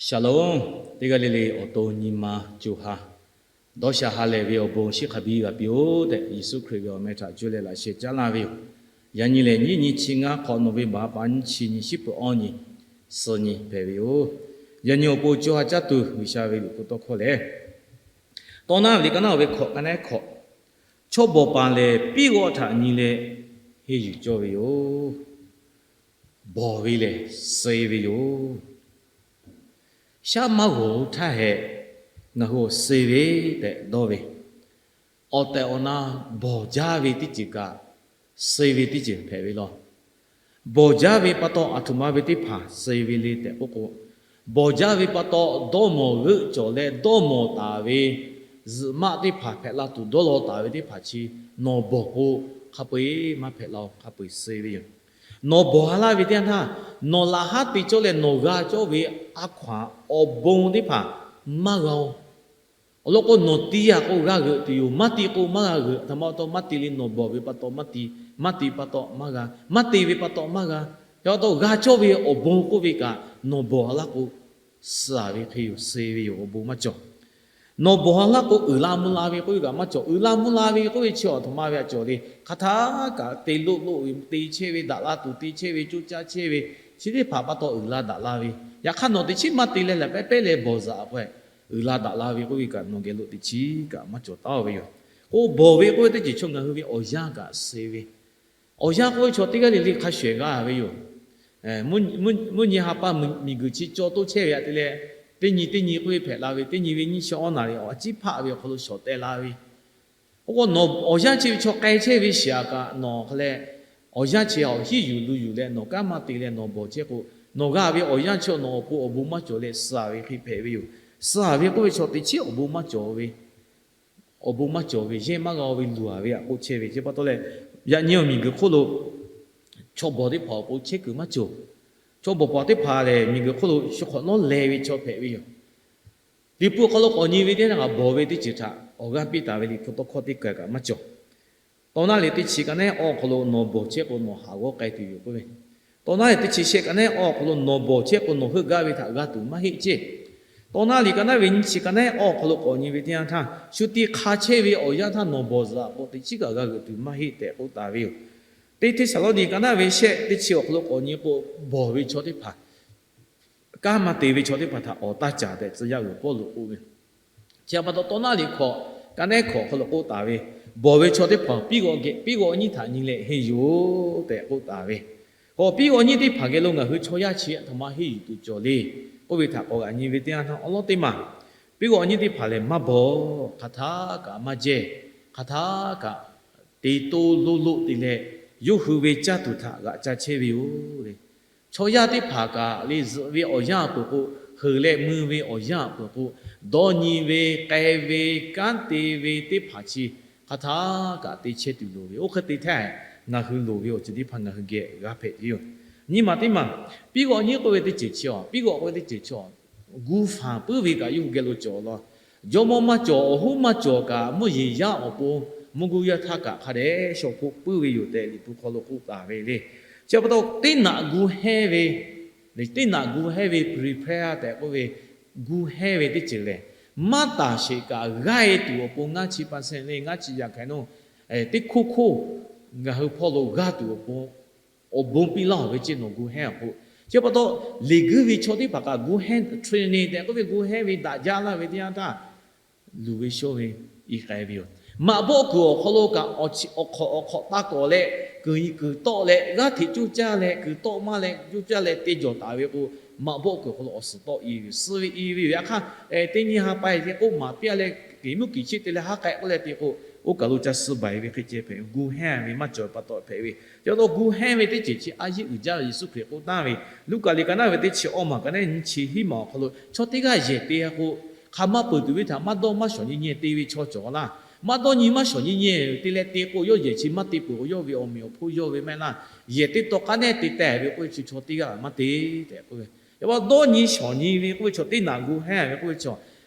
Shalom. Teˇ g'aˇ le le awˬ to nyi ma co ha dawˇ sha ha lehˬ ve awˬ bon shiˉ hk'a biˇ g'a piˇ-oˆ tehꞈ, Yeˍsuˆ Hkriꞈ ve awˬ meh htaꞈ cuˇ leh laꞈ sheh caˉ laˇ ve yoˬ. Yaꞈ nyi lehˬ, nyiˇ nyi chi ngaˇ hk'awꞈ nawˬ ve baˬ pa nyiˇ chi nyi shiˉ peuˬ awˇ nyi suh nyi hpehꞈ ve yoˬ. Yaꞈ nyi awˬ pon co ha caˇ tuˬ G'uiˬsha ve liꞈ hpu tawˇ hkawˇ lehˬ, Tawˇ naˉ ve liꞈ ka naˉ ve hkawꞈ ka nehˉ hkawꞈ, chaw bawˬ paˍ lehˬ piˉ g'awˆ htaꞈ nyi leh henˇ yuˬ cawˇ ve yoˬ. Bawˬ ve lehˬ suh ve yoˬ. Shaˉ maˇ g'awˬ-o htaˇ hehꞈ, ngaˬ hui awˬ suh ve tehꞈ dawˇ ve, awˬ tehˬ awˬ na bawˬ jaˇ ve teˇ ceuˬ kaꞈ, suh ve teˇ ceuˬ hpehꞈ ve law. Bawˬ jaˇ ve pa taw aˬ htoꞈ ma ve teˇ hpaˍ suh ve le tehꞈ k'oˆ k'o, bawˬ jaˇ ve pa taw dawˇ mawˬ g'euˆ cawˬ leh dawˇ mawˬ taˍ ve zuhꞈ maˆ teˇ hpaˍ hpehꞈ la tuˬ dawˇ law taˍ ve teˇ hpaˍ chi nawˬ bawˬ k'o, hk'a peu-eˬ maˇ hpehꞈ la-o, hk'a peu-eˬ suh ve yoˬ. Nawˬ bawˬ ha laˇ ve teˇ yanˇ htaˇ, nawˬ laꞈ haˉ te cawˇ leh nawˬ g'a cawˇ ve a hkaw-anˬ awˬ bon teˇ hpaˍ maˇ g'a-o. Awˬ lawn k'o, nawˬ te-a k'o g'a g'euꞈ tuˬ yoˬ. Maˇ te k'o maˇ g'a g'euꞈ. Aˬ htoꞈ ma pa taw maˇ te le, nawˬ bawˬ ve pa taw maˇ te, maˇ te pa taw maˇ g'a, maˇ te ve pa taw maˇ g'a. Hk'e pa taw g'a cawˇ ve awˬ bon k'oˆ ve kaꞈ, nawˬ bawˬ ha laˇ k'o, suh-a ve hk'e yoˬ, suh ve yoˬ, awˬ bon maˇ cawˬ. Nawˬ bawˬ ha laˇ k'o, uiˍ la mvuh la ve k'oˆ ve kaꞈ maˇ cawˬ. Uiˍ la mvuh la ve k'oˆ ve chi aˬ htoꞈ ma ve a cawˬ le. Hk'aˬ htaˇ kaꞈ te loˆ loˆ ve, te chehˇ ve, daꞈ la tuˬ te chehˇ ve, coˇ caˇ chehˇ ve, chi teˇ hpaˍ pa taw uiˍ la daꞈ la ve. Yaꞈ hk'aˇ nawˬ teꞈ chiˉ maˇ te leh lehˬ pehˉ pehˉ leh bawˬ zaꞈ k'o, uiˍ la daꞈ la ve k'oˆ ve kaꞈ nawˬ geh lo teꞈ chiˉ kaꞈ maˇ cawˬ taˉ-o ve yoˬ. K'o bawˬ ve k'oˆ ve teˇ ceuˬ chaw ngaˬ hui ve awˬ yanˇ kaꞈ suh ve, awˬ yanˇ k'oˆ ve chaw teˇ g'aˇ le le hk'a shuˍ eˬ g'a ve yoˬ. Mvuhˇ nyi ha pa miˬguiˬ chi caw toˇ chehˇ ve htaꞈ te leh, teˇ nyi teˇ nyi k'oˆ ve hpehꞈ la ve, teˇ nyi ve nyiˇ chi awˇ naˍ riˍ awˬ ciˉ hpaˆ ve awˬ hk'aw lo shawˍ teh la ve, oˇ k'o nawˬ awˬ yanˇ chi ve chaw k'ai chehˇ ve shiˍ-aꞈ kaꞈ nawˬ hk'a leh, awˬ yanˇ chi awˬ hiˉ yuˬ lu yuˬ leh nawˬ kanˉ maˇ te leh nawˬ bawˬ chehˇ k'o, nawˬ g'a ve awˬ yanˇ chi nawˬ awˬ pon awˬ bon maˇ cawˬ leh suh-a ve hk'e hpehꞈ ve yoˬ. Suh-a ve k'oˆ ve chaw teꞈ chiˉ awˬ bon maˇ cawˬ ve, awˬ bon maˇ cawˬ ve, yehˇ maˇ g'a-o ve luˬ-a ve htaꞈ k'oˆ chehˇ ve. Chi pa taw leh, yaꞈ nyi awˬ miˬguiˬ hk'oˆ lo chaw bawˬ teˇ hpaˍ awˬ pon chehˇ kuiˬ maˇ cawˬ. Chaw bawˬ paˍ teˇ hpaˍ lehˬ miˬguiˬ hk'oˆ lo shu hk'awꞈ nawˉ leh ve chaw hpehꞈ ve yoˬ. Liꞈ hpu awˬ hk'aw lo k'awꞈ nyi ve teˇ yanˇ htaˇ kaꞈ bawˬ ve teˇ ceuˬ htaꞈ awˬ g'aˇ piˇ taˍ ve Liꞈ hpu tawˇ hkawˇ teˇ kaˬ kaꞈ maˇ cawˬ. Tawˇ naˉ leh teˇ chi ka nehˉ awˇ awˬ hk'aw lo nawˬ bawˬ chehˇ k'o nawˬ haˍ g'awˇ k'ai tuˬ yoˬ k'oˆ ve, tawˇ naˉ leh teˇ chi shehˆ ka nehˉ awˇ awˬ hk'aw lo nawˬ bawˬ chehˇ k'o nawˬ heuˆ gaˇ ve htaꞈ g'a tuˬ maˇ heˆ ceˇ. Tawˇ naˉ leh ka naˉ ve nyiˇ chi ka nehˉ awˇ awˬ hk'aw lo k'awꞈ nyi ve teˇ yanˇ htaˇ, shu te hk'a chehˇ ve awˬ yanˇ htaˇ nawˬ bawˬ zaꞈ k'o teꞈ chiˉ kaꞈ g'a g'euꞈ tuˬ maˇ heˆ tehꞈ k'oˆ taˍ ve yoˬ. Teˇ Hteˇsaˍlawˇniˆ ka naˉ ve shehˆ teˇ chi awˬ hk'aw lo k'awꞈ nyi k'o, bawˬ ve chaw teˇ hpaˍ, kanˉ maˇ te ve chaw teˇ hpaˍ htaꞈ awˬ taˇ caˍ tehꞈ tcuh yaˇ uiˍ Pawˇluꞈ k'oˆ ve. Chi pa taw tawˇ naˉ leh hkawꞈ ka nehˉ hkawꞈ hk'aw lo k'oˆ taˍ ve, bawˬ ve chaw teˇ hpaˍ piˉ g'awꞈ piˉ g'awꞈ nyiˇ htaꞈ nyi leh henˇ yuˬ-oˬ tehꞈ k'oˆ taˍ ve. K'o piˉ g'awꞈ nyiˇ teˇ hpaˍ geh lo ngaˬ hui chaw yaˇ chi aˬ htoꞈ ma henˇ yuˬ tuˬ cawˬ le k'oˆ ve htaꞈ k'awꞈ g'aꞈ nyi ve teˇ yanˇ htaˇ awˉ lawˉ teˇ maˬ, piˉ g'awꞈ nyiˇ teˇ hpaˍ lehˬ maˇ bawˬ, hk'aˬ htaˇ kaꞈ maˇ jehˇ, hk'aˬ htaˇ kaꞈ te toˇ loˆ loˆ te leh, yawˇ hui ve caˇ tuˬ htaꞈ g'aꞈ ca chehˇ ve yoˬ le. Chaw yaˇ teˇ hpaˍ kaꞈ le zuhꞈ ve awˬ yanˇ peuˬ k'o, heuˬ leh mui ve awˬ yanˇ peuˬ k'o, dawˇ nyi ve, k'ai ve, kanˉ te ve teˇ hpaˍ chi hk'aˬ htaˇ kaꞈ te chehˇ tuˬ loˍ ve, oˇ hk'e te htaˇ ngaˬ hui loˍ ve awˬ ceuˬ teˇ hpaˍ ngaˬ hui geh g'a hpehꞈ tuˬ yoˬ. Nyiˇ maˬ teˇ maˬ, piˉ g'awꞈ nyiˇ k'oˆ ve teˇ ceuˬ chi a, piˉ g'awꞈ k'oˆ ve teˇ ceuˬ chi a, gu fanˬ puiˉ ve kaꞈ yawˇ hui geh lo cawˬ law. Jawˇmawˇ maˇ cawˬ, awˬ hoˉ maˇ cawˬ kaꞈ mvuhˇ yeˬ yaˇ awˬ pon mvuhˇ guˇ yaˇ htaˇ kaꞈ hk'a dehꞈ shawˍ hpoˆ puiˉ ve yoˬ tehꞈ Liꞈ hpu hk'aw lo k'oˆ taˍ ve le. Chi pa taw teˇ naꞈ gu hehnˇ ve, teˇ naꞈ gu hehnˇ ve prepare tehꞈ k'oˆ ve, gu hehnˇ ve teˇ ceuˬ lehˬ, maˇ taˍ sheˍ kaꞈ g'aˇ e tuˬ awˬ pon ngaˇ chi pa sehˍ le, ngaˇ chi yaꞈ hk'aˬ nawˇ teˇ hkoˇ hkoˇ ngaˬ hui hpawˇ lo g'aˇ tuˬ awˬ pon awˬ bon piˇ laˇ-oˬ ve ceˇ nawˬ gu hehnˇ awˬ hk'oˆ. Chi pa taw, liꞈ guiˇ ve chaw teˇ hpaˍ kaꞈ gu hehnˇ training tehꞈ k'oˆ ve gu hehnˇ ve daꞈ jaˇ laˇ ve teˇ yanˇ htaˇ, luˬ ve shawˇ ve i k'ai ve yoˬ. Maꞈ bawˆ kuiˬ awˬ hk'aw lo kaꞈ awˬ hk'awꞈ awˬ hk'awꞈ taˇ kawꞈ leh, kuiˬ kuiˬ tawˆ leh g'aˇ hteꞈ coˇ caˇ leh kuiˬ tawˆ maˇ leh coˇ caˇ leh te jawˬ taˍ ve k'o, maꞈ bawˆ kuiˬ awˬ hk'aw lo awˬ suhˍ tawˆ i ve yoˬ, suh ve i ve yoˬ. Yaꞈ hk'aˇ, teˇ nyi ha pa e te k'oˆ maˍ piˇ-a leh, keˍ muˇ kiˬ chiˆ te leh haˉ k'ai k'oˆ leh te k'o, oˇ kaˬ lo ca suh baˬ e ve hk'e ceh hpehꞈ ve, gu hehnˇ ve maˇ cawˬ pa taw hpehꞈ ve. Chi pa taw gu hehnˇ ve teˇ ceuˬ chi a yiˉ uiˍ jaˇ ve Yeˍsuˆ Hkriꞈ k'oˆ taˍ ve, Luˉkaꞈ liꞈ ka naˉ ve teˇ chi awˇ maˬ ka nehˉ nyiˇ chi hiˉ maˬ awˬ hk'aw lo chaw teˇ g'aˇ yehˬ te-a k'o, hk'aˬ ma peuˬ tuˬ ve htaꞈ maˇ dawˇ maˇ shawˍ nyi nyi te ve chaw cawˬ laˇ. Maˇ dawˇ nyi maˇ shawˍ nyi nyi te leh te k'o, yawˇ yehˬ chi maˇ te peuˬ k'o, yawˇ ve awˬ meꞈ awˬ hponˇ yawˇ ve maˇ heˆ laˇ. Yehˬ teˇ taw k'aˉ nehˉ te teh ve k'oˆ ve chi chaw teˇ g'aˇ maˇ te tehꞈ k'oˆ ve. Yaꞈ pa dawˇ nyi shawˍ nyi ve k'oˆ ve chaw, teˇ naꞈ gu hehnˇ ve k'oˆ ve chaw,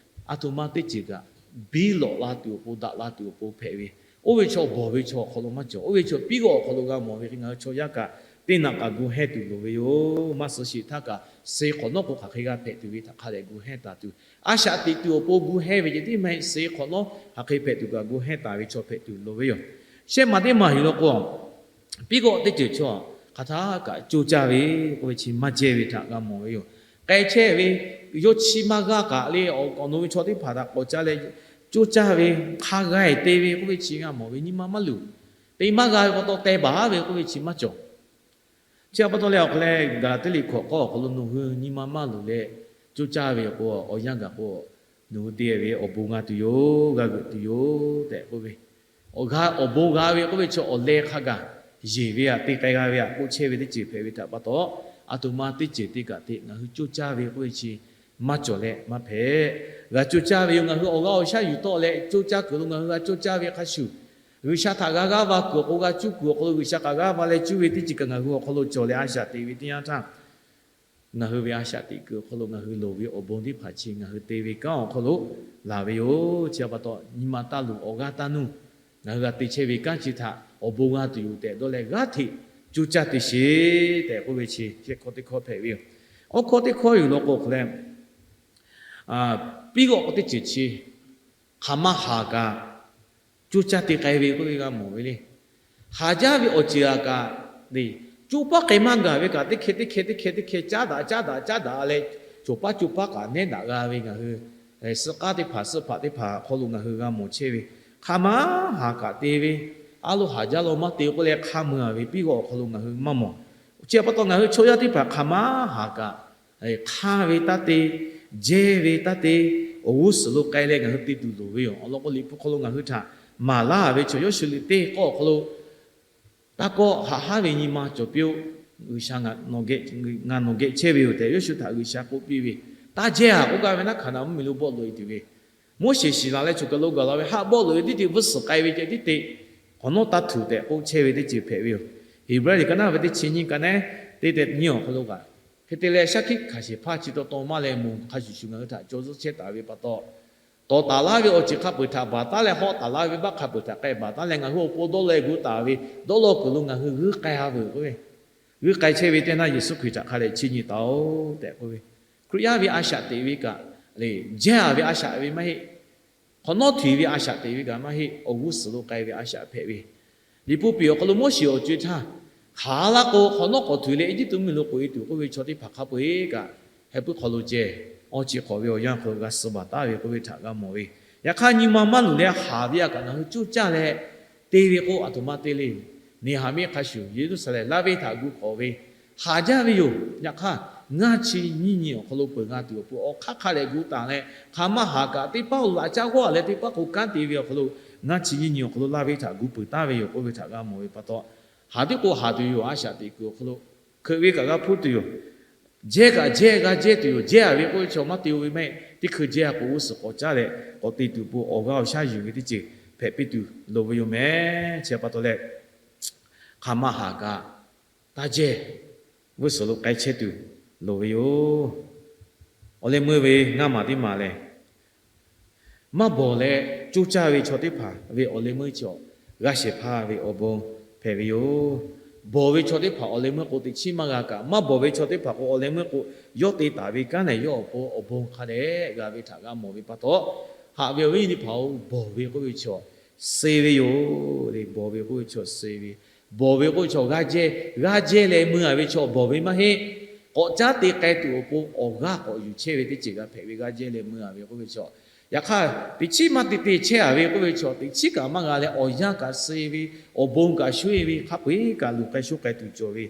aˬ htoꞈ ma teˇ ceuˬ kaꞈ biˇ lawꞈ la tuˬ awˬ pon, daꞈ la tuˬ awˬ pon hpehꞈ ve. Oˇ ve chaw bawˬ ve chaw awˬ hk'aw lo maˇ cawˬ. Oˇ ve chaw piˉ g'awꞈ awˬ hk'aw lo g'a mawˬ ve hk'e ngaˬ hui chaw yaˇ kaꞈ teˇ naꞈ kaꞈ gu hehnˇ tuˬ loˍ ve yoˬ. Maˇ suh sheˍ htaˇ kaꞈ, suh hk'awꞈ nawˉ k'o hk'aˬ hk'e g'a hpehꞈ tuˬ ve htaꞈ hk'a dehꞈ gu hehnˇ taˍ tuˬ, a shaꞈ teꞈ tuˬ awˬ pon gu hehnˇ ve ceh tiˉ maˇ heˆ. Suh hk'awꞈ nawˉ hk'aˬ hk'e hpehꞈ tuˬ kaꞈ gu hehnˇ taˍ ve chaw hpehꞈ tuˬ loˍ ve yoˬ. Shehˆ maˬ teˇ maˬ yuˬ law k'o, piˉ kawˆ teˇ ceuˬ chaw hk'aˬ htaˇ kaꞈ coˇ caˇ ve k'oˆ ve chi maˇ jehˇ ve htaꞈ g'a mawˬ ve yoˬ. K'ai chehˇ ve yawˇ chi maˇ g'aˇ kaꞈ le, awˬ nawˬ ve chaw teˇ hpaˍ htaꞈ k'awꞈ ca leh coˇ caˇ ve, hk'a g'a-e te ve k'oˆ ve chi g'a mawˬ ve, nyi ma maˇ luˬ. Te maˇ g'a ve pa taw, teh baˬ ve k'oˆ ve chi maˇ cawˬ. Chi pa taw leh awˬ hk'aw leh, Gaˍlaˍtiˆ liꞈ hkawꞈ k'awˇ awˬ hk'aw lo, nawˬ hui nyi ma maˇ luˬ leh coˇ caˇ ve k'o, awˬ yanˇ gaˬ k'o, nawˬ hui te ve awˬ bon g'a tuˬ yoˬ, g'a g'euꞈ tuˬ yoˬ tehꞈ k'oˆ ve, awˬ g'a awˬ bon g'a ve k'oˆ ve chi awˬ leh hk'a gaˬ yeˬ ve aꞈ, te k'ai g'a ve aꞈ k'oˆ chehˇ ve teˇ ceuˬ hpehꞈ ve htaꞈ pa taw, aˬ htoꞈ ma teˇ ceuˬ te kaꞈ te ngaˬ hui coˇ caˇ ve k'oˆ ve chi maˇ cawˬ leh maˇ hpehꞈ. G'a coˇ caˇ ve yoˬ. Ngaˬ hui awˬ g'aˇ awˬ shaˉ yuˬ tawˆ leh coˇ caˇ kuiˬ lo ngaˬ hui g'a coˇ caˇ ve hk'a shuˍ, G'uiˬsha htaꞈ g'a g'aˇ va kuiˬ awˬ hk'aw lo g'a cuˇ kuiˬ awˬ hk'aw lo G'uiˬsha htaꞈ g'aˇ va leh cuˇ ve teˇ ceuˬ kaꞈ ngaˬ hui awˬ hk'aw lo cawˬ leh a shaꞈ teꞈ ve teˇ yanˇ htaˇ, ngaˬ hui ve a shaꞈ teꞈ kuiˬ awˬ hk'aw lo ngaˬ hui loˍ ve awˬ bon teˇ hpaˍ chi ngaˬ hui te ve kanˉ awˬ hk'aw lo laˬ ve yoˬ. Chi pa taw nyi ma taˇ luˬ, awˬ g'aˇ taˇ nuˇ. Ngaˬ hui g'a te chehˇ ve kanˉ chi htaꞈ awˬ bon g'a tuˬ yoˬ tehꞈ dawˇ leh g'aˇ hteꞈ coˇ caˇ te sheˍ tehꞈ k'oˆ ve chi shehˆ hkawˇ teˇ hkawˇ hpehꞈ ve yoˬ. Awˬ hkawˇ teˇ hkawˇ yuˬ law k'o hk'aˬ leh, piˉ g'awˆ k'o teˇ ceuˬ chi hk'aˬ ma haˍ kaꞈ coˇ caˇ te k'ai ve k'oˆ ve g'a mawˬ ve le. Haˍ jaˇ ve awˬ ceuˬ aꞈ kaꞈ, coˇ paˉ k'ai maˇ gaˬ ve kaꞈ teˇ hkeh teˇ hkeh teˇ hkeh teˇ hkeh caˉ daꞈ caˉ daꞈ caˉ daꞈ leh, coˬ paˉ coˇ paˉ kaꞈ nehˉ daꞈ g'a ve ngaˬ hui suh k'aˉ teˇ hpaˍ, suhˆ hpaꞈ teˇ hpaˍ awˬ hk'aw lo ngaˬ hui g'a mawˬ chehˇ ve, hk'aˬ ma haˍ kaꞈ te ve, a lo haˍ jaˇ lo maˇ te k'oˆ leh hk'aˇ mui a ve piˉ g'awˆ awˬ hk'aw lo ngaˬ hui maˇ mawˬ. Chi pa taw ngaˬ hui chaw yaˇ teˇ hpaˍ hk'aˬ ma haˍ kaꞈ hk'aˇ ve taˇ te, jehˇ ve taˇ te, awˬ g'uˇ suhˍ lo k'ai leh ngaˬ hui te tuˬ loˍ ve yoˬ. Awˬ lawn k'o, Liꞈ hpu hk'aw lo ngaˬ hui htaꞈ maˍ laˇ ve chaw Yawˇshuˆ liꞈ teˇ k'awˇ awˬ hk'aw lo, taˇ kawˆ, haꞈ haˉ ve nyi ma cawˬ piˇ-oˆ. G'uiˬsha ngaˬ nawˬ geh chehˇ ve yoˬ tehꞈ Yawˇshuˆ htaꞈ G'uiˬsha k'oˆ piˇ ve, taˇ jehˇ-aˬ k'oˆ gaˇ ve naˉ, Hkaˍnanˍ mvuhˇmiˬ lo bawˆ loꞈ-e tuˬ ve, Moˉseˍ shiˍ laˬ leh choˬ kaˬ lo gaˬ la ve haˆ bawˆ loꞈ-e tiˉ te vuiˇ suhˍ k'ai ve ceh tiˉ te, hk'awꞈ nawˉ taˇ htuꞈ tehꞈ k'oˆ chehˇ ve teˇ ceuˬ hpehꞈ ve yoˬ. Heˍbrehˇ liꞈ ka naˉ ve teˇ chi nyiˇ ka naˉ, teˇ tehꞈ nyiˇ awˬ hk'aw lo kaꞈ, hk'e te leh shaˉ hkiˆ hkanˍ shehˍ hpaˇ chi taw taw maˇ leh moˬ hk'a shuˍ shuˍ ngaˬ hui htaꞈ caw zuhˇ chehˇ taˍ ve pa taw, tawˍ taˍ laˇ ve awˬ ceuˬ hk'a peu-eˬ htaꞈ baˬ taˉ leh hawˆ taˍ laˇ ve venˇbaˆ hk'a peu-eˬ htaꞈ k'ai baˬ taˉ leh ngaˬ hui awˬ pon dawˇ law gu taˍ ve, dawˇ law kuiˬ lo ngaˬ hui g'uiˇ k'ai-a veuˬ k'oˆ ve, g'uiˇ k'ai chehˇ ve teˇ naˇ Yeˍsuˆ Hkriꞈ htaꞈ hk'a dehꞈ chiˇ nyi taˍ-oꞈ tehꞈ k'oˆ ve, Hkriꞈ yaˇ ve a shaꞈ teꞈ ve kaꞈ, jehˇ-aˬ ve a shaꞈ ve maˇ heˆ. Hk'awꞈ nawˉ hteꞈ ve a shaꞈ teꞈ ve kaꞈ maˇ heˆ. Awˬ g'uˇ suhˍ lo k'ai ve a shaꞈ hpehꞈ ve, Liꞈ hpu piˍ awˬ hk'aw lo Moˉseˍ awˬ co-e htaˇ, haˍ laˇ k'o hk'awꞈ nawˉ k'awꞈ htuꞈ leh Eˇjiˇtuꞈ mvuhˇmiˬ lo k'oꞈ-e tuˬ k'oˆ ve chaw teˇ hpaˍ hk'a peu-eˬ kaꞈ, heh puiˉ hk'aw lo ceh, awˬ chi hk'awꞈ ve awˬ yanˇ hk'aw lo g'a suh baˬ taˉ ve k'oˆ ve htaꞈ g'a mawˬ ve, yaꞈ hk'aˇ nyi ma maˇ luˬ leh haˍ ve aꞈ kaꞈ ngaˬ hui coˇ caˇ leh te ve k'o, aˬ htoꞈ ma te le. Neˍhaˍmiˆ hk'a shuˍ Yeˍruˆsaˍlehnˍ laˇ venˇ htaꞈ gu k'awꞈ ve, haˍ jaˇ ve yoˬ. Yaꞈ hk'aˇ, ngaˇ chi nyiˇ nyi awˬ hk'aw lo peuˬ g'a tuˬ awˬ pon awˬ hk'aˇ hk'a dehꞈ gu taˍ leh, hk'aˬ ma haˍ kaꞈ teˇ paˉ laꞈ caˉ g'awˇ leh teˇ paˉ k'o kanˉ te ve awˬ hk'aw lo, ngaˇ chi nyiˇ nyi awˬ hk'aw lo laˇ venˇ htaꞈ gu peuˬ taˍ ve yoˬ k'oˆ ve htaꞈ g'a mawˬ ve pa taw, haˍ tiˉ k'o haˍ tuˬ yoˬ. A shaꞈ teꞈ kuiˬ awˬ hk'aw lo hkeuꞈ ve kaꞈ g'a hpuˇ tuˬ yoˬ. Jehˇ kaꞈ jehˇ g'a jehˇ tuˬ yoˬ. Jehˇ-aˬ ve k'oˆ ve chaw maˇ te-o ve maˇ heˆ. Teˇ hkui jehˇ-a k'o g'uˇ suhˍ k'awꞈ caˇ leh k'awꞈ te tuˬ pon awˬ g'aˇ awˬ shaˉ yuˬ ve teˇ ceuˬ hpehꞈ piˇ tuˬ loˍ ve yoˬ meh. Chi pa taw leh, hk'aˬ ma haˍ kaꞈ taˇ jehˇ, g'uˇ suhˍ lo k'ai chehˇ tuˬ loˍ ve yoˬ. Awˬ leh meuˇ ve ngaˇ maˬ teˇ maˬ lehˬ, maˇ bawˬ leh coˇ caˇ ve chaw teˇ hpaˍ ve awˬ leh meuˇ chi awˬ g'a shehˍ hpaˇ ve awˬ bon hpehꞈ ve yoˬ. Bawˬ ve chaw teˇ hpaˍ awˬ leh meuˇ k'o teꞈ chiˉ maˇ g'a kaꞈ, maˇ bawˬ ve chaw teˇ hpaˍ k'o awˬ leh meuˇ k'o, yawˇ te taˍ ve kanˉ lehˬ yawˇ awˬ pon awˬ bon hk'a dehꞈ g'a ve htaꞈ g'a mawˬ ve pa taw, haꞈ ve awˬ viˉ awˬ nyi teˇ hpaˍ-oˬ, bawˬ ve k'oˆ ve chaw suh ve yoˬ le. Bawˬ ve k'oˆ ve chaw suh ve, bawˬ ve k'oˆ ve chaw g'aˇ jehˇ, g'aˇ jehˇ leh mui-a ve chaw bawˬ ve maˇ heˆ. K'awꞈ caˉ te k'ai tuˬ awˬ pon awˬ g'aˇ k'awꞈ yuˬ chehˇ ve teˇ ceuˬ g'a hpehꞈ ve, g'aˇ jehˇ leh mui-a ve k'oˆ ve chaw. Yaꞈ hk'aˇ, teꞈ chiˉ maˇ te te chehˇ-a ve k'oˆ ve chaw, teꞈ chiˉ kaꞈ maˇ g'a leh awˬ yanˇ kaꞈ suh ve, awˬ bon kaꞈ shuˉ-e ve, hk'a peu-eˬ kaꞈ luˬ k'ai shuˉ k'ai tuˬ cawˬ ve.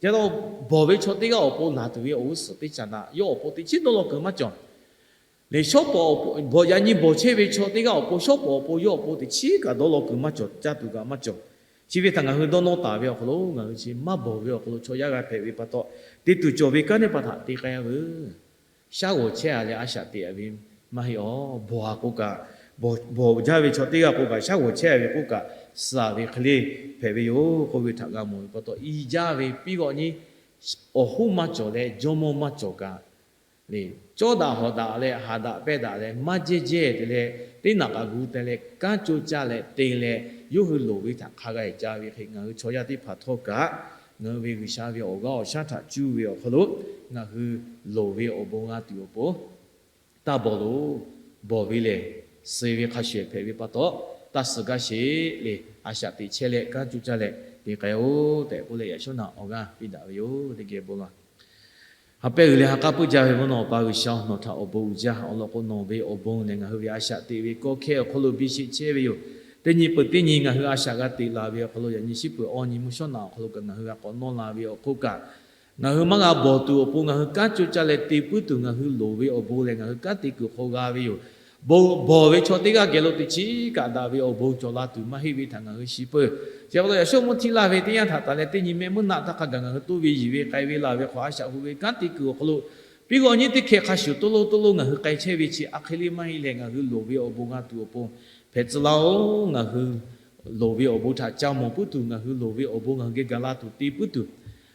Yaꞈ taw, bawˬ ve chaw teˇ g'aˇ awˬ pon laˬ tuˬ ve awˬ g'uˇ suhˍ teˇ caꞈ naꞈ yawˇ awˬ pon teꞈ chiˉ dawˇ law kuiˬ maˇ cawˬ. Lehˬ shawˉ pawˍ, bawˬ yaꞈ nyi bawˬ chehˇ ve chaw teˇ g'aˇ awˬ pon shawˉ pawˍ awˬ pon yawˇ awˬ pon teꞈ chiˉ kaꞈ dawˇ law kuiˬ maˇ cawˬ, caˇ tuˬ kaꞈ maˇ cawˬ. Chi ve htaꞈ ngaˬ hui dawˇ nawˇ taˍ ve awˬ hk'aw lo ngaˬ hui chi maˇ bawˬ ve awˬ hk'aw lo chaw yaˇ g'a hpehꞈ ve pa taw, te tuˬ cawˬ ve kanˉ teˇ hpaˍ htaꞈ te k'ai-a veuˬ. Shaˉ g'awˬ chehˇ-a leh a shaꞈ teꞈ-a ve maˇ heˆ-aˬ. Bawˬ-a k'o kaꞈ, bawˬ jaˇ ve chaw teˇ g'aˇ k'o kaꞈ, shaˉ g'awˬ chehˇ-a ve k'oˆ kaꞈ, suh-a ve hk'e le hpehꞈ ve yoˬ k'oˆ ve htaꞈ g'a mawˬ ve pa taw, i jaˇ ve piˇ g'awˆ nyi awˬ hoˉ maˇ cawˬ leh jawˇmawˇ maˇ cawˬ kaꞈ, cawˇ daꞈ hawˍ daꞈ leh haˍ daꞈ pehˇ daꞈ leh maˇ jehˇ jehˇ te leh, teˇ naꞈ k'aꞈ gu te leh kanˉ coˇ caˇ leh te leh, yawˇ hui loˍ ve htaꞈ hk'a g'a-e ca ve hk'e ngaˬ hui chaw yaˇ teˇ hpaˍ htawˇ kaꞈ ngaˬ hui ve G'uiˬsha ve awˬ g'aˇ awˬ shaˉ htaꞈ cuˇ ve awˬ hk'aw lo ngaˬ hui loˍ ve awˬ bon g'a tuˬ awˬ pon, taˇ bawˬ loˬ. Bawˬ ve lehˬ, suh ve hk'a shuˍ hpehꞈ ve pa taw, taˇ suh gaˇ sheˍ le. A shaꞈ teꞈ chehˇ leh kanˉ coˇ caˇ leh te k'ai-oˬ tehꞈ k'oˆ leh, yaꞈ shawˉ naꞈ awˬ g'aˇ piˇ daꞈ ve yoˬ. Teˇ geh bon laˬ. Ha pehˇ g'uiˬ leh ha k'aˉ puiˉ jaˇ ve mvuhˇ naw awˬ pa G'uiˬsha, nawˬ htaꞈ awˬ bon uiˍ jaˇ. Awˬ lawn k'o, nawˬ ve awˬ bon lehˬ ngaˬ hui ve a shaꞈ teꞈ ve kawˆ hkehˇ awˬ hk'aw lo biˇ sheˆ chehˇ ve yoˬ. Teˇ nyi peuˬ teˇ nyi ngaˬ hui a shaꞈ g'a teꞈ laˬ ve awˬ hk'aw lo, yaꞈ nyi shiˉ peuˬ awˇ nyi mvuhˇ shawˉ naꞈ awˬ hk'aw lo kaꞈ ngaˬ hui g'a k'awꞈ nawˇ la ve awˬ hk'oˆ kaꞈ, ngaˬ hui maˇ g'a bawˬ tuˬ awˬ pon ngaˬ hui kanˉ coˇ caˇ leh te puiˉ tuˬ ngaˬ hui loˍ ve awˬ bon lehˬ, ngaˬ hui kanˉ te kuiˬ hk'aw g'a ve yoˬ. Bon, bawˬ ve chaw teˇ g'aˇ geh lo teꞈ chiˉ kaꞈ daꞈ ve awˬ bon cawˬ la tuˬ maˇ heˆ ve htaꞈ ngaˬ hui shiˍ peuˬ. Chi pa taw, yaꞈ shawˉ mvuhˇ htiˇ laˇ ve teˇ yanˇ htaꞈ tanˬ leh teˇ nyi mehˆ mvuhˇ naˆ htaˇ hk'a gaˬ ngaˬ hui toˇ ve yiˬ ve k'ai ve laˬ ve hk'awꞈ a shaꞈ hu ve kanˉ te kuiˬ awˬ hk'aw lo, piˇ g'awˇ nyi teˇ hkeh hk'a shuˍ toˇ loˇ toˇ loˇ ngaˬ hui k'ai chehˇ ve chi a hk'e le maˇ heˆ leh, ngaˬ hui loˍ ve awˬ bon g'a tuˬ awˬ pon hpehꞈ tcuh laˇ-oˬ. Ngaˬ hui loˍ ve awˬ bon htaꞈ ca mawˬ puiˉ tuˬ, ngaˬ hui loˍ ve awˬ bon ngaˬ hui geh gaˬ la tuˬ te puiˉ tuˬ,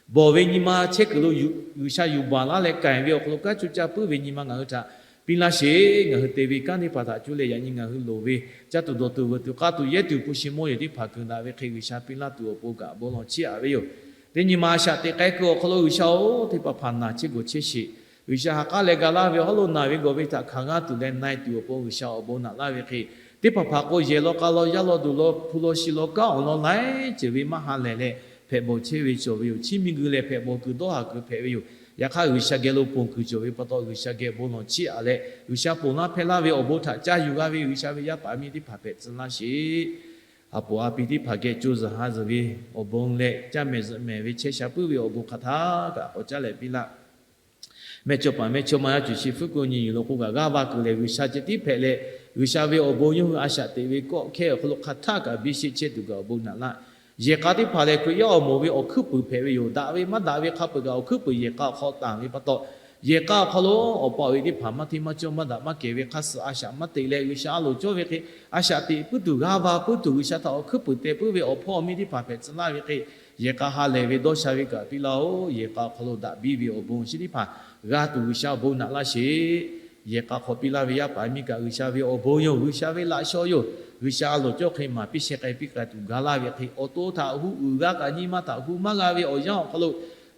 bawˬ ve nyi ma chehˇ kuiˬ lo G'uiˬsha yuˬ baˬ laˇ leh k'ai ve awˬ hk'aw lo kanˉ coˇ caˇ puiˉ ve nyi ma ngaˬ hui htaꞈ piˇ laˇ sheˍ. Ngaˬ hui te ve kanˉ teˇ hpaˍ htaꞈ cuˇ leh yaꞈ nyi ngaˬ hui loˍ ve caˇ tuˬ dawˬ tuˬ veuꞈ tuˬ k'aˇ tuˬ yehˇ tuˬ hpu shi mawˇ yeˬ teˇ hpaˍ kuiˬ daꞈ ve hk'e G'uiˬsha piˇ laˇ tuˬ awˬ pon kaꞈ bon lawˬ chiˇ aꞈ ve yoˬ. Teˇ nyi ma a shaꞈ teꞈ k'ai kuiˬ awˬ hk'aw lo G'uiˬsha-oˬ, teˇ hpaˍ hpaˍ naˬ chehˇ gawˬ chehˇ sheˍ. G'uiˬsha ha k'aˉ leh ga laˇ ve awˬ hawˉ lo naˬ ve gawˬ ve htaꞈ hkanˍ g'a tuˬ leh na-e tuˬ awˬ pon G'uiˬsha awˬ bon naꞈ laˇ ve hk'e, teˇ hpaˍ hpaˍ k'o yehˬ law k'a law yaˇ law duˬ law hpu law shi law kanˉ awˬ lawn laiˉ ceuˬ ve maˇ ha lehˬ leh hpehꞈ bawˬ chehˇ ve cawˬ ve yoˬ. Chiˇ miˬguiˬ lehˬ hpehꞈ bawˬ kuiˬ dawˇ haˍ kuiˬ hpehꞈ ve yoˬ. Yaꞈ hk'aˇ, G'uiˬsha geh lo ponˬ kuiˬ cawˬ ve pa taw, G'uiˬsha geh bon lawˬ chiˇ aꞈ leh, G'uiˬsha ponˬ laˇ hpehˇ laˇ ve awˬ bon htaꞈ ca yuˬ g'a ve G'uiˬsha ve yaˇ paˍ miˇ teˇ hpaˍ hpehꞈ tcuh laˇ sheˍ. A poˍ a pi teˇ hpaˍ geh co zuhˬ ha zuhˬ ve awˬ bon leh, caˇ mehˍ zuhꞈ mehˍ ve chehˇ sha puiˉ ve awˬ bon hk'aˬ htaˇ kaꞈ k'awꞈ caˉ leh piˇ laˇ. Mehˇchawˇpaˍ mehˇchawˇma yaˇ cuˬ shi hpfuhˆ k'o nyi yuˬ lo k'o kaꞈ g'aˇ va kuiˬ lehˬ, G'uiˬsha ceh tiˉ hpehꞈ leh, G'uiˬsha ve awˬ bon yawˇ hui a shaꞈ teꞈ ve kawˆ hkehˇ awˬ hk'aw lo hk'aˬ htaˇ kaꞈ biˇ sheˆ chehˇ tuˬ kaꞈ awˬ bon naꞈ laˇ. Yehˬ k'a teˇ hpaˍ lehˬ, Hkriꞈ yaˇ awˬ moˍ ve awˬ hkuiˉ puiˍ hpehꞈ ve yoˬ. Daꞈ ve maˇ daꞈ ve hk'a peuˬ kaꞈ awˬ hkuiˉ puiˍ yehˬ k'a awˬ hk'aw tanˬ ve pa taw, yehˬ k'a awˬ hk'aw lo awˬ pa awˬ e teˇ hpaˍ maˇ hteˇ maˇ cawˇ maˇ daꞈ maˇ kehˬ ve hk'a suh a shaꞈ maˇ teꞈ leh, G'uiˬsha a loˍ cawˇ ve hk'e a shaꞈ teꞈ puiˉ tuˬ, g'aˇ va puiˉ tuˬ, G'uiˬsha htaꞈ awˬ hkuiˉ puiˍ teh puiˉ ve awˬ hpawˇ awˬ miˇ teˇ hpaˍ hpehꞈ tcuh laˇ ve hk'e, yehˬ k'a ha lehˬ ve dawˇ sha ve kaꞈ piˇ laˇ-oˬ. Yehˬ k'a awˬ hk'aw lo daꞈ biˇ ve awˬ bon chi teˇ hpaˍ g'a tuˬ G'uiˬsha awˬ bon naꞈ laˇ sheˍ. Yehˬ k'a hk'aw piˇ laˇ ve yaˇ paˍ miˇ kaꞈ G'uiˬsha ve awˬ bon yoˬ. G'uiˬsha ve laꞈ shaw yoˬ. G'uiˬsha a loˍ cawˇ hk'e maˍ piˇ sheh k'ai piˇ k'ai tuˬ ga laˇ ve hk'e, awˬ to htaꞈ hu uiˍ g'a kaꞈ nyi ma htaꞈ hu maˇ g'a ve awˬ yanˇ awˬ hk'aw lo,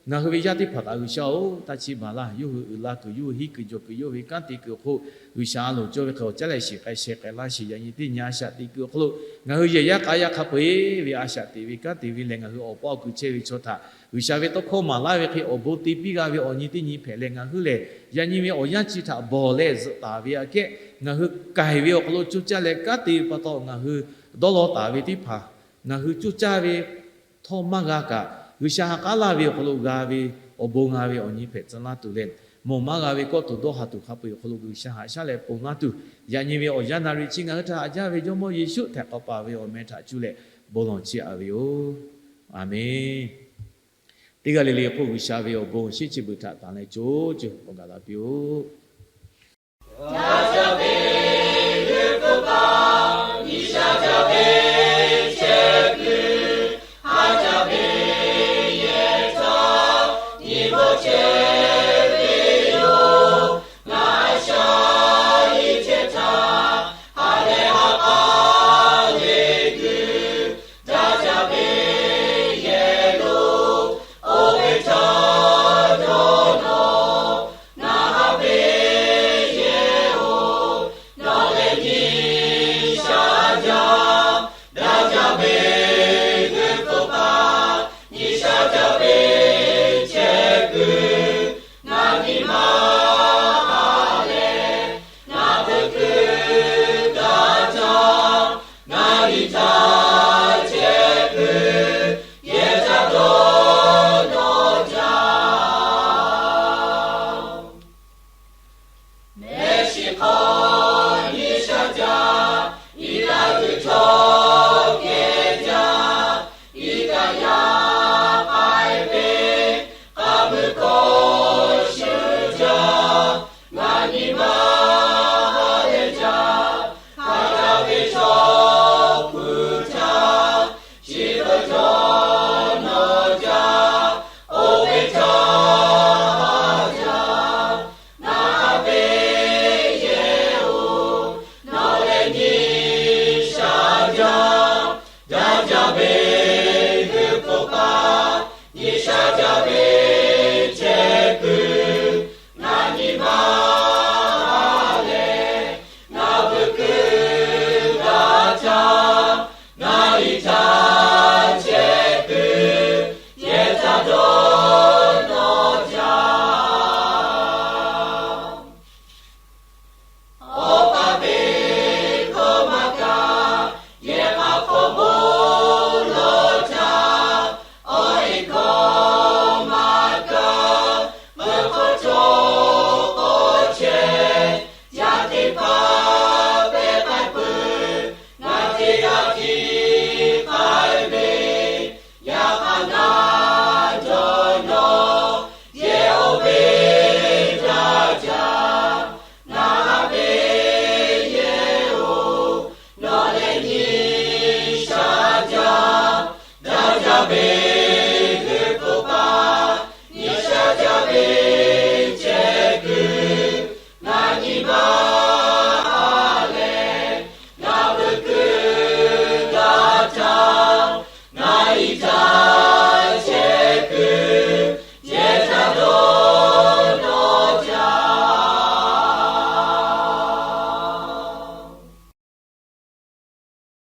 ngaˬ hui ve yaˇ teˇ hpaˍ kaꞈ G'uiˬsha-oˬ, taˇ chiˇ baˬ laˇ. Yawˇ hui uiˍ la kuiˬ, yawˇ hui henˇ kuiˬ jawˬ kuiˬ, yawˇ ve kanˉ te kuiˬ awˬ hk'oˆ G'uiˬsha a loˍ cawˇ ve hk'e awˬ caˉ leh shiˍ k'ai sheh k'ai laˇ sheˍ. Yaꞈ nyi teˇ nyi a shaꞈ teꞈ kuiˬ awˬ hk'aw lo ngaˬ hui yehˬ yaˇ k'a yaˇ hk'a peu-eˬ ve a shaꞈ teꞈ ve kanˉ te ve lehˬ, ngaˬ hui awˬ paˇ awˬ kuiˬ chehˇ ve chaw htaꞈ G'uiˬsha ve tawˇ hkawˇ maˍ laˇ ve hk'e awˬ bon te piˇ g'a ve awˬ nyi teˇ nyi hpehꞈ leh, ngaˬ hui lehˬ yaꞈ nyi ve awˬ yanˇ chi htaꞈ bawˬ leh zuhꞈ taˍ ve aꞈ kehˉ, ngaˬ hui k'ai ve awˬ hk'aw lo coˇ caˇ leh kanˉ te pa taw ngaˬ hui dawˇ law taˍ ve teˇ hpaˍ, ngaˬ hui coˇ caˇ ve htawˇ maˇ g'a kaꞈ, G'uiˬsha ha k'aˉ laˇ ve awˬ hk'aw lo g'a ve awˬ bon g'a ve awˬ nyi hpehꞈ tcuh laˇ tuˬ leh, mawˬ maˇ g'a ve kawˆ tuˬ dawˇ ha tuˬ hk'a peu-eˬ awˬ hk'aw lo G'uiˬsha haꞈ shaˉ leh ponˬ laˇ tuˬ, yaꞈ nyi ve awˬ yanˇ naˍ riˍ chi ngaˬ hui htaꞈ haꞈ jaˇ ve Jawˇmawˇ Yeˍsuˆ htaiˍ hk'awꞈ paˍ ve awˬ meh htaꞈ cuˇ leh bon lawˬ chiˇ aꞈ ve yoˬ. Aˬmenˍ. Teˇ g'aˇ le le k'o, G'uiˬsha ve awˬ bon shinˉ chi beuꞈ htaꞈ tanˬ leh co co k'awꞈ gaˬ la piˇ-oˆ. ve